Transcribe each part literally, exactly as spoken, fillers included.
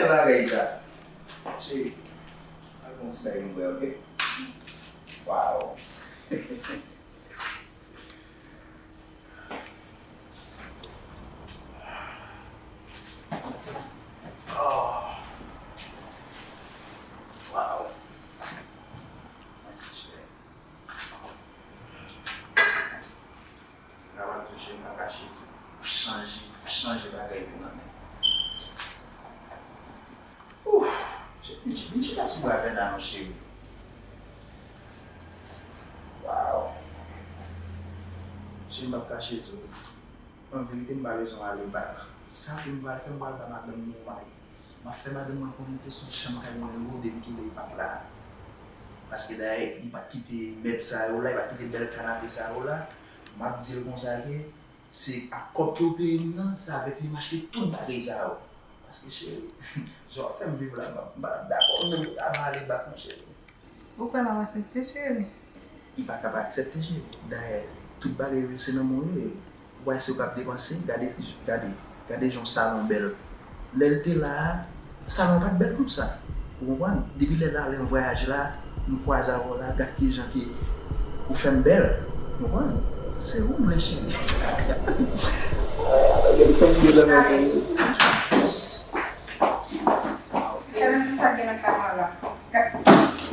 Bagay sa. Cheri, al pran ti bagay pou m bwè, oke? Wow. Oh. Wow. Mèsi, cheri. Sa va touche m nan kache tou. Pou chanje, pou chanje bagay yo nan men. Ouf! Cheri, vin chita sou bra Fèna non, cheri. Wow! Cheri, m p ap kache tou. An verite, m pa bezwen ale bak. Sa ke m pral fè, m pral ba madanm mwen yon may. M ap fè madanm mwen konnen ke se yon chanm kay mwen lwe depi ke li pa t la. Paske dayè, li pa t kite mèb sa yo la, li pa t kite bèl kanape sa yo la. M ap di l konsa ke se ak kòb ke w peye m nan, se avèk li m achte tout bagay sa yo. Paske cheri, jan w ap fè m viv la, m pa, m pa t ap dakò menm pou ta va ale bak non cheri. Ou kwè l ap aksepte, cheri? Li pa ka pa aksepte, cheri. Dayè, tout bagay yo se nan men w yo ye. Ou wè se ou k ap depanse, gade, gade, gade jan salon bèl. Lè l te la a, salon pa t bèl konsa. Ou konprann? Depi lè l ale an vwayaj la, m kwaze avè w la, gad kijan ke ou fè m bèl. Ou konprann? Se ou m vle, cheri. Gade fè m bèl la, mezanmi. Kevin, kisa k gen nan kay mwen la? Gad,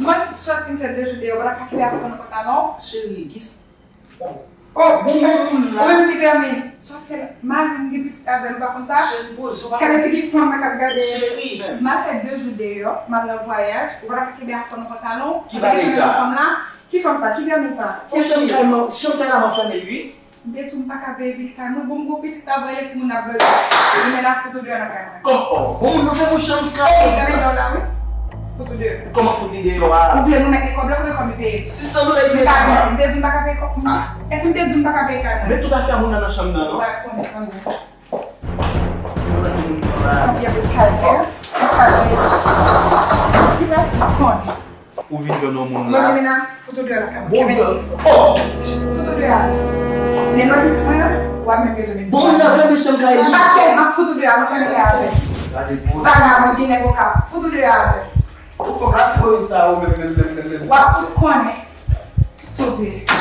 mwen soti m fè de jou deyò, w pa ta ka kenbe afè w nan pantalon? Cheri, kis-, oh, bon, bon, bon, ou menm ti Fermin. Sa w fè la? Mari m gen pitit avè l, ou pa konn sa? Cheri, poze, ou pa... Gade figi fanm nan k ap gade. Cheri. M al fè de jou deyò, m al nan vwayaj, ou pa ta ka kenbe afè w nan pantalon? Ki bagay sa? Fanm la? Ki fanm sa? Ki Fermin sa? Ou chanm kay mwen, chanm kay la mwen fèmen, wi. M te di w m pa ka peye bil kay mwen. Bon, m gon pitit la, voye timoun ap dòmi. Li men ap fout ou deyò nan kay mwen. Kòman? Bon, moun nan fè mwen chanm kay. Ey, gade dò la, wi. Fout ou deyò. Kòman fout li deyò a? Ou vle nou mete kòb la, ou vle kòb li peye? Sis san dola li peye pa mwa. M te di w m pa ka peye kòb. Ah. Èske m te di w m pa ka peye kay mwen? Met tout afè moun nan nan chanm nan, non? Ou pa konnen, tande. Moun nan ki moun ki anba a. Anvi anvi kalkè. Kalkè. Ki wè fout konnen. Ou vin jwenn yon moun la. Mwen menm la, fout ou deyò lakay mwen. Bon, kemeti. Oh! Fout ou deyò. Men lòt pitit mwen an, w ap menm bezwen vin. Bon, moun nan fè mechan kay li. M pa kè, m ap fout ou deyò, m ap fè kè avè. Gade pou. Vagabon, vin nèg okap. Fout ou deyò avè. Ou fòk la ti komin sa ou menm, menm, menm, menm, menm. W ap fout konnen. Stupid.